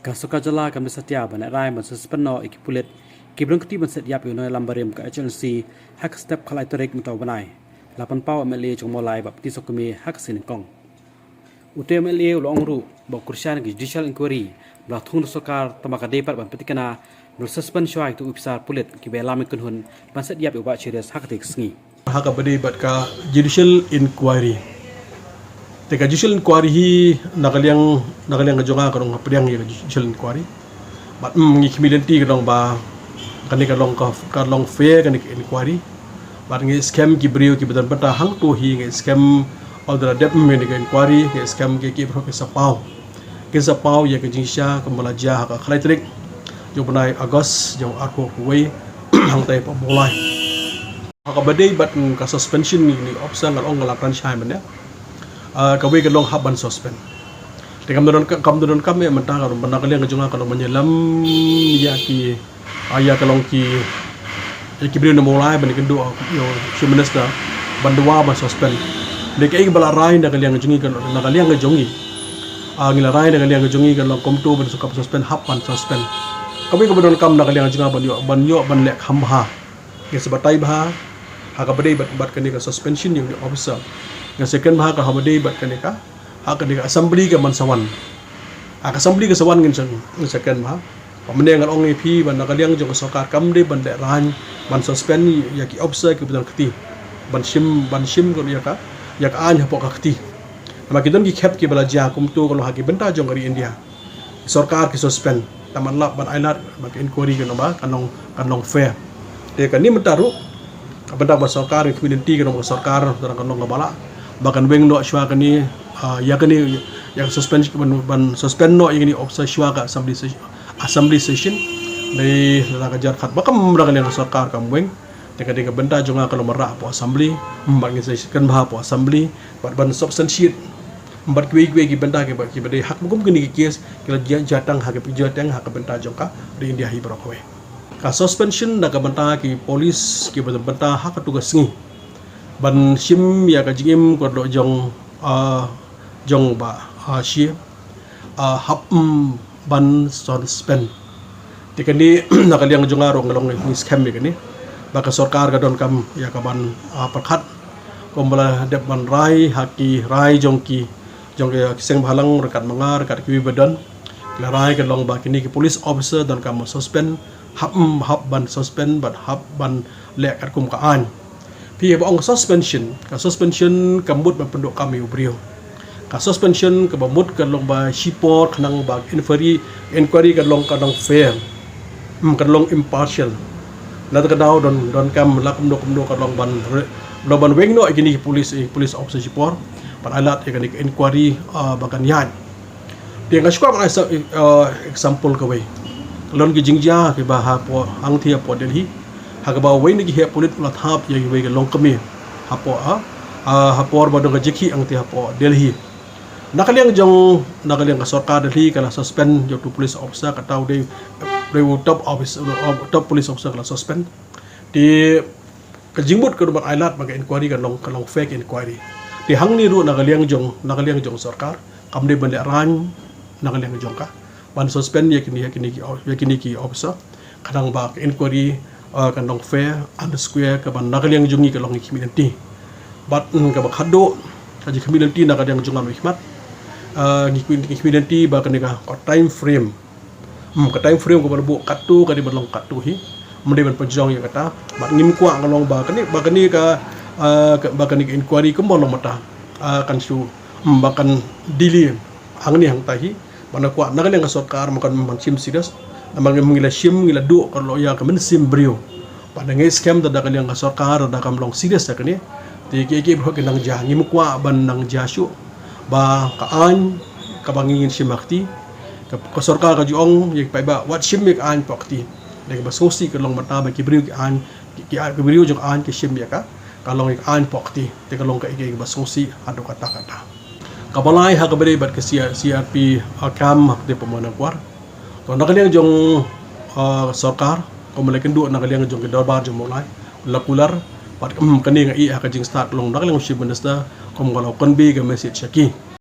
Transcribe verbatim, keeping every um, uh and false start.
Ka sorkar jylla kam dei satia ban rai ban suspend noh ïa ki pulit kiba don kti ban set ïap ïa u nongïalam barim ka H N C ha ka step khatlai tarik mynta u bnai, la pynpaw u M L A jong Mawlai Bah Ptiew Soh Kmie ha ka sngi nyngkong. Utei u M L A u la ong ruh ba u kyrshan ïa ka judicial inquiry ba la thung da ka sorkar, tangba ka dei pat ban pynthikna ban suspend shuwa ïa ki officer pulit kiba ïalam ïa ka kynhun ban set ïap ïa u Bah Cheerius ha katei ka sngi. Ha kaba dei bad ka judicial inquiry. Te ka judicial inquiry hi na ka liang, na ka liang ka jong nga ka long hapdeng ïa ka judicial inquiry. Bad, mm, ngi khmih lynti ka long ba kane ka long ka, ka long fair kane ka inquiry. Bad ngi skhem ki briew kiba don bynta hangto hi ngi skhem ynda la dep, mm, ïa kane ka inquiry ngi skhem ki, ki briew ki sa paw. Ki sa paw ïa ka jingshisha kaba la jia ha ka khatlai tarik jong u bnai August jong arphew arphew wei hangtai hapoh Mawlai. Ha kaba dei bad, mm, ka suspension ïa kine ki officer nga la ong nga la kren shai mynne. Ah, kawei ka long hap ban suspend. Te kam don, kam don kam ïa mynta ka long ban na ka liang ka jong nga ka long ban ïalam ïa ki, ah, ïa ka long ki, ïa ki briew na Mawlai ban ïakynduh, ah, ïa u Chief Minister ban dawa ban suspend. Dei kaei kaba la rai na ka liang ka jong ngi ka long, na ka liang ka jong ngi. Ah, ngi la rai na ka liang ka jong ngi ka long kumto ban suspend, hap ban suspend. Kawei kaba don kam na ka liang ka jong nga ban ïoh, ban ïoh ban leh kham bha. Ngi sa batai bha ha kaba dei bad, bad kane ka suspension ïa u officer. Ngi sa kren bha ha kaba dei bad kane ka, ha kane ka assembly ka ban sa wan. Ha ka assembly ka sa wan ngin sa, ngin sa kren bha. Ba mynne ngan ong ïa phi ba na ka liang jong ka sorkar kam dei ban leh rain ban suspend ïa ki officer kiba don kti ban shim, ban shim ïa ka, ïa ka aiñ hapoh ka kti. Namar ki don ki khep kiba la jia kumto ka long ha ki bynta jong ka ri India. Sorkar ki suspend, tang ban lap ban ailad ba ka inquiry kan long ba, kan long, kan long fair. Te kane mynta ruh ka bynta ba sorkar, ngi khmih lynti ka long ba sorkar kan long kaba lah ba kan weng noh shuwa kane, ah, ïa kane, ïa ka suspension ban, ban suspend noh ïa kane officer shuwa ka assembly session, assembly session. Dei la ka jar khat ba kam, la ka liang sorkar kam weng. Te ka dei ka bynta jong nga ka long ban rah hapoh assembly, mm, bad ngin sa kren bha hapoh assembly bad ban substantiate bad kiwei kiwei ki bynta kiba, kiba dei ha ka kum kine ki case ki la jia, jia tang ha ka, jia tang ha ka bynta jong ka ri India hi baroh kawei. Ka suspension na ka bynta ki police kiba don bynta ha kato ka sngi ban shim ïa ka jingim ka doh jong, ah, jong Bah, ah, Shie, ah, hap, mm, ban suspend. Te kane na ka liang jong nga ruh nga long ngi skhem ïa kane ba ka sorkar ka donkam ïa ka ban, ah, pyrkhat kumba la dep ban rai ha ki rai jong ki, jong ki seng bhalang ryngkat ma nga ryngkat kiwei ba don. La rai ka long ba kine ki police officer donkam ban suspend, hap, mm, hap ban suspend bad hap ban leh katkum ka aiñ. Phi haba ong ka suspension, ka suspension ka mut ban pynduh kam ïa u briew. Ka suspension kaba mut ka long ba shipor khnang ba inquiry, inquiry ka long, ka long fair. Hmm, ka long impartial. Lada ka daw don, donkam la kumno kumno ka long ban re-, long ban weng noh ïa kine ki police, eh, police officer shipor ban ailad ïa kane ka inquiry, ah, ba kan ïaid. Te nga shu kwah ban ai sa, eh, example kawei. Ka long ki jingjia kiba hapoh hangthie hapoh Delhi. Ha kaba uwei na ki heh pulit u la thap ïa uwei ka longkmie hapoh, ah, ah, ha por ba don ka jingkhih hangthie hapoh Delhi. Na ka liang jong, na ka liang ka sorkar Delhi ka la suspend ïa uto u police officer, kata u dei, dei u top office, u top police officer ka la suspend. Te ka jingmut ka ruh ban ailad ba ka inquiry kan long, kan long fair ka inquiry. Te hangne ruh na ka liang jong, na ka liang jong sorkar kam dei ban leh rain na ka liang jong ka ban suspend ïa kine, ïa kine ki, ïa kine ki officer khnang ba ka inquiry, uh, kan long fair and square, kaba na ka liang jong ngi ka long ngi khmih lynti. Bad, mm, kaba khadduh ka jingkhmih lynti na ka liang jong nga ruh i khmat, uh, ngi khmih, ngi khmih lynti ba kane ka, ka time frame Hmm, ka time frame kaba la buh katto ka dei ban long katto hi. Ym dei ban pynjong ïa kata. Bad ngim kwah ka long ba kane, ba kane ka, ah, ka, ba kane ka inquiry kumba long mynta, ah, kan shu, hmm, ba kan delay hangne hangta hi. Ba nga kwah na ka liang ka sorkar ba kan, ban shim serious. Namar ngi la shim, ngi la duh ka long ïa ka mynsiem briew. Bad nga shem da ka liang ka sorkar da kam long serious ïa kane. Te ki, ki briew ki nang jia, ngim kwah ban nang jia shuh. Ba ka aiñ kaba ngi ngin shim ha kti, ka, ka sorkar ka ju ong ïa ki paidbah wat shim ïa ka aiñ hapoh kti. Dei kaba sngewsih ka long mynta ba ki briew ki aiñ, ki, ki, ki briew jong ka aiñ ki shim ïa ka, ka long ïa ka aiñ hapoh kti. Te ka long ka, ka, kaba sngewsih haduh katta katta. Kaba lai ha kaba dei bad ka C R, C R P, uh, camp ha kti Pamanangkwar. To na ka liang jong, uh, sorkar, kumba la kynduh na ka liang jong ki dorbar jong Mawlai, la kular, bad, um, kane nga ïohi ha ka jingstad long na ka liang u Chief Minister, kum ka la convey ka message sha ki.